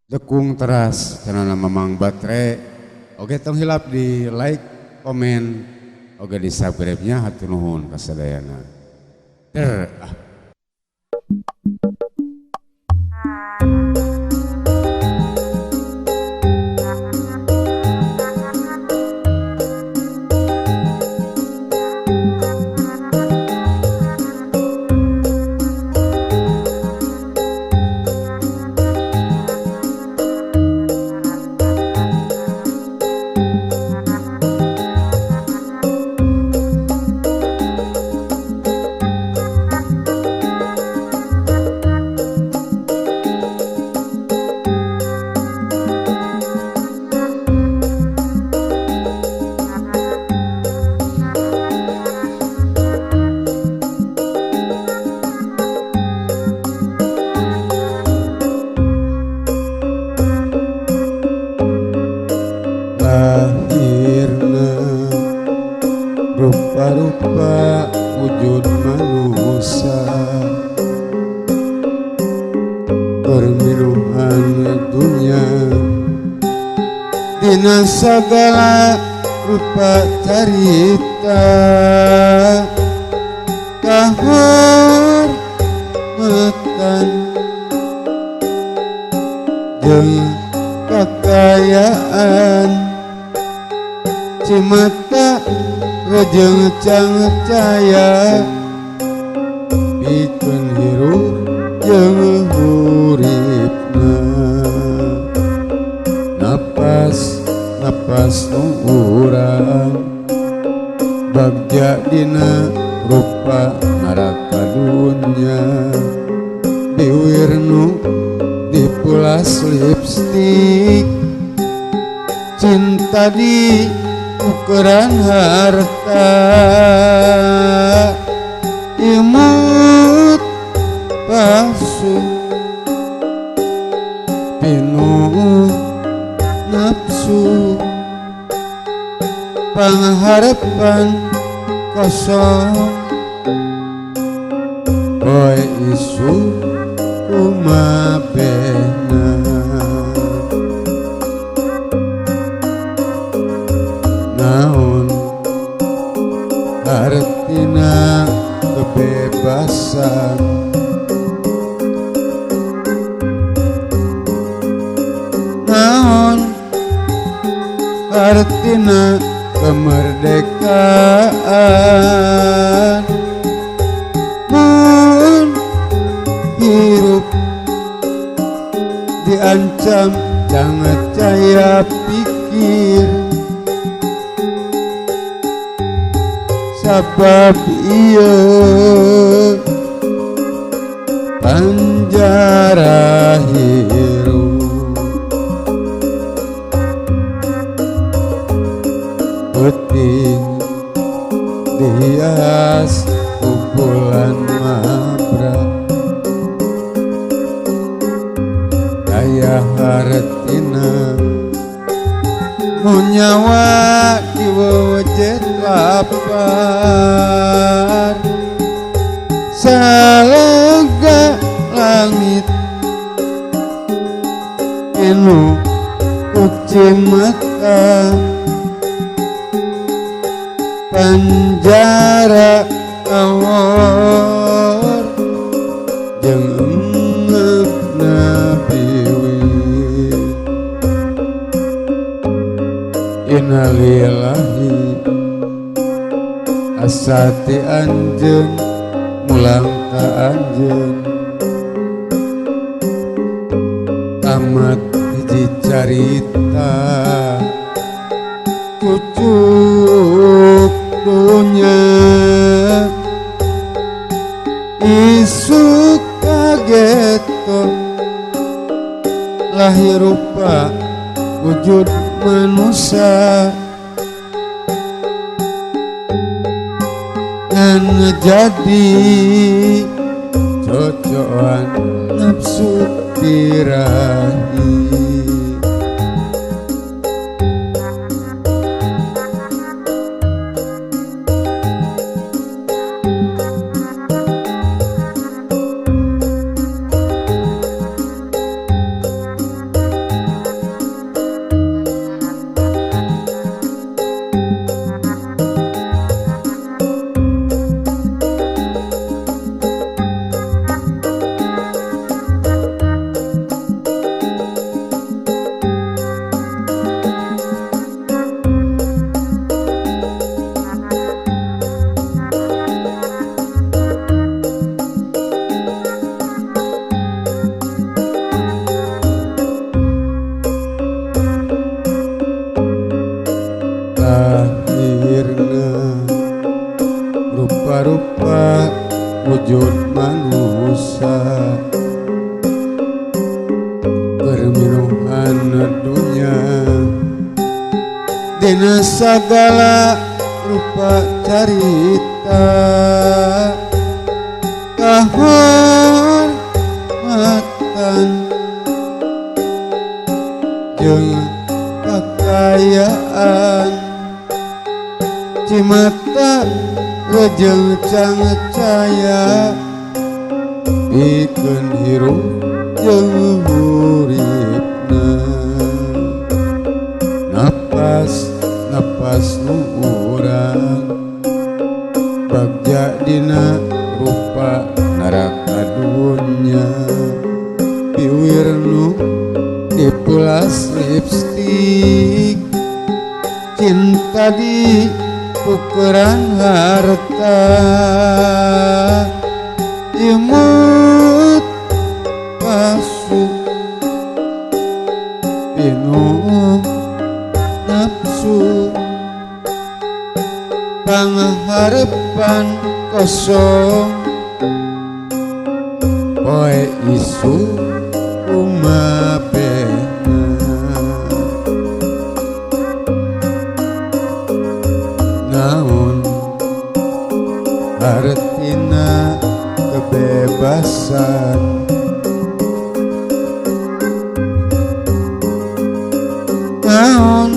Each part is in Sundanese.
Dukung teras channel Mamang Batre. Oke, tong hilap di like, komen, oke di subscribe-nya, hatur nuhun kasadayana. Der ah. Lahirna rupa-rupa wujud manusia, permiluhan dunia dina segala rupa carita, kahormatan jeung kakayaan, cimata rejeng cangcaya, pikeun hirup jeung huripna, napas napas nu urang bagja dina rupa neraka dunya, biwir nu dipulas lipstik, cinta di ukuran harta, imut palsu pinuh nafsu, pangharapan kosong, poe isu kumabehna. Naon artina kebebasan, naon artina kemerdekaan, mun hirup diancam jangan caya pikir, sabab ieu panjara hirup, peuting dihias ku bulan mabra, daya hartina mun nyawa diwewejet lapar, salega langit pinuh ku cimata, panjara awor jeung engeupna piwir. Innalillahi asati anjeun mulang ka anjeun, tamat hiji carita cucuk dunya, isuk kageto lahir rupa wujud manusia, ngan jadi cocokan nafsu birahi. Pinuhan dunya dina sagala rupa carita kahormatan jeung kakayaan cimata rejeng cangcaya pikeun hirup jeung huripna napas napas nu urang bagja dina rupa neraka dunya piwir nu dipulas lipstik cinta di ukuran harta imut palsu pinuh nafsu pangharepan kosong poe isu kumabehna naon artina kebebasan naon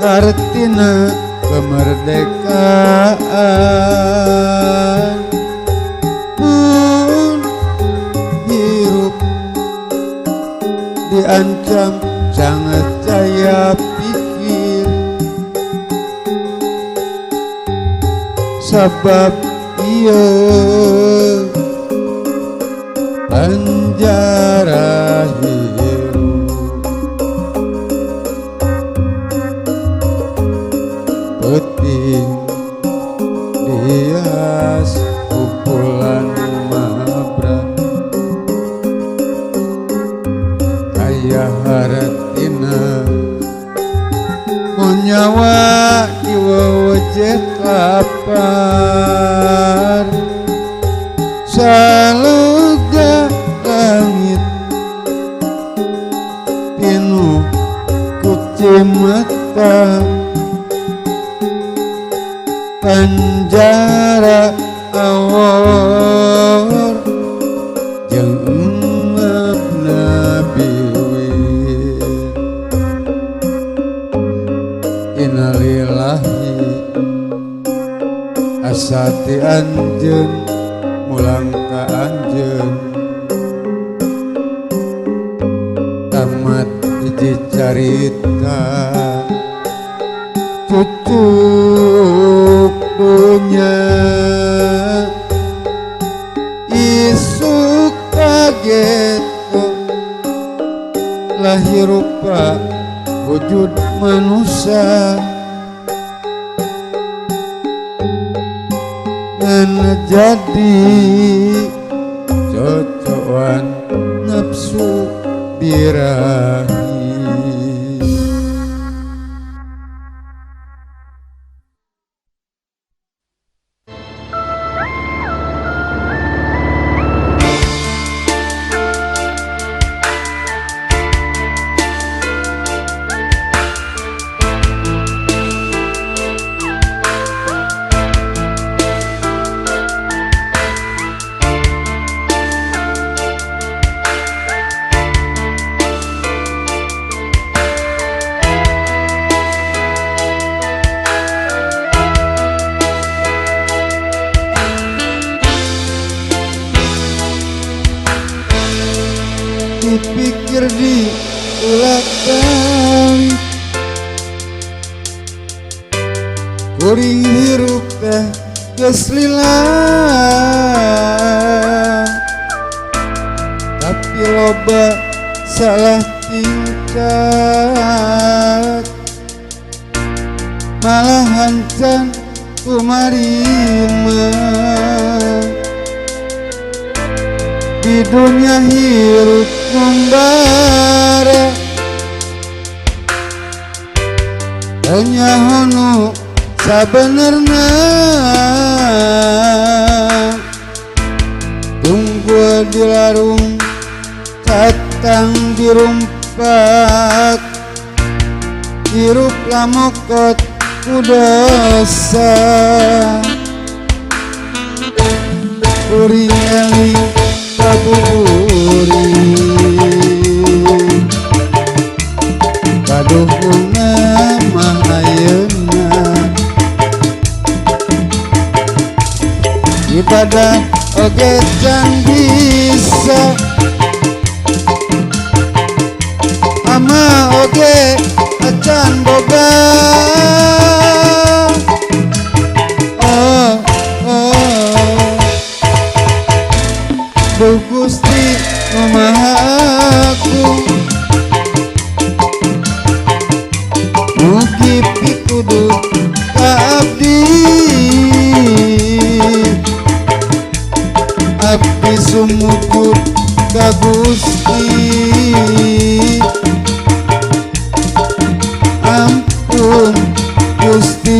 artina kemerdekaan mun hirup diancam sangat jaya pikir sabab ieu penjara hirup peuting dias kumpulan mabra aya hartina mun nyawa diwewejet lapar salega langit pinuh kucimata penjara awor jeung emapna biwir innalillahi asati anjeun mulang ka anjeun tamat hiji carita cucuk dunya isuk kaget lahir rupa wujud manusia ngan jadi cocokan nafsu birahi. Dipikir di ulak balik kuring hirup teh geus lila tapi loba salah tingkat malahan can kumarima di dunia hirup membara tanya nu sabenerna tunggu di larung catur. Jatang dirumpak hirup lamokot ku dosa kuring eling kabuburit kaduhunna mah ayeuna ibadah oge can bisa ama oge acan boga oh, oh. Duh Gusti Nu Maha Agung mugi pituduh ka abdi abdi sumujud ka Gusti ampun Gusti.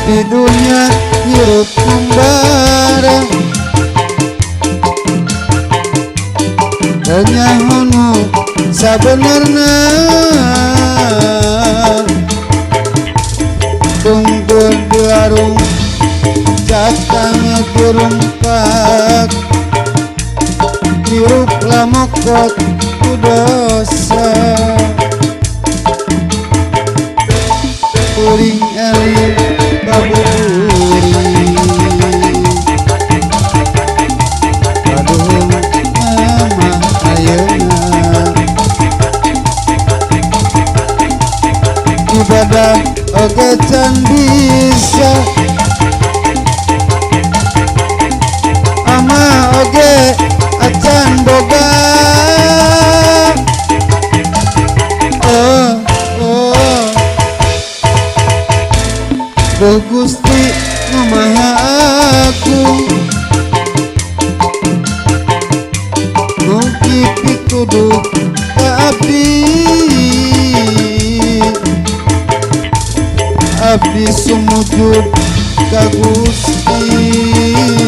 Di dunia hirup membara teu sabenerna tunggu di warung jatang dirumpak hirup lamokot ku dosa kuring eling kabuburit kaduhung mah ayeuna ibadah oge can bisa ama oge acan boga oh, oh. Duh Gusti Nu Maha Agung mugi pituduh ka abdi abdi sumujud ka Gusti.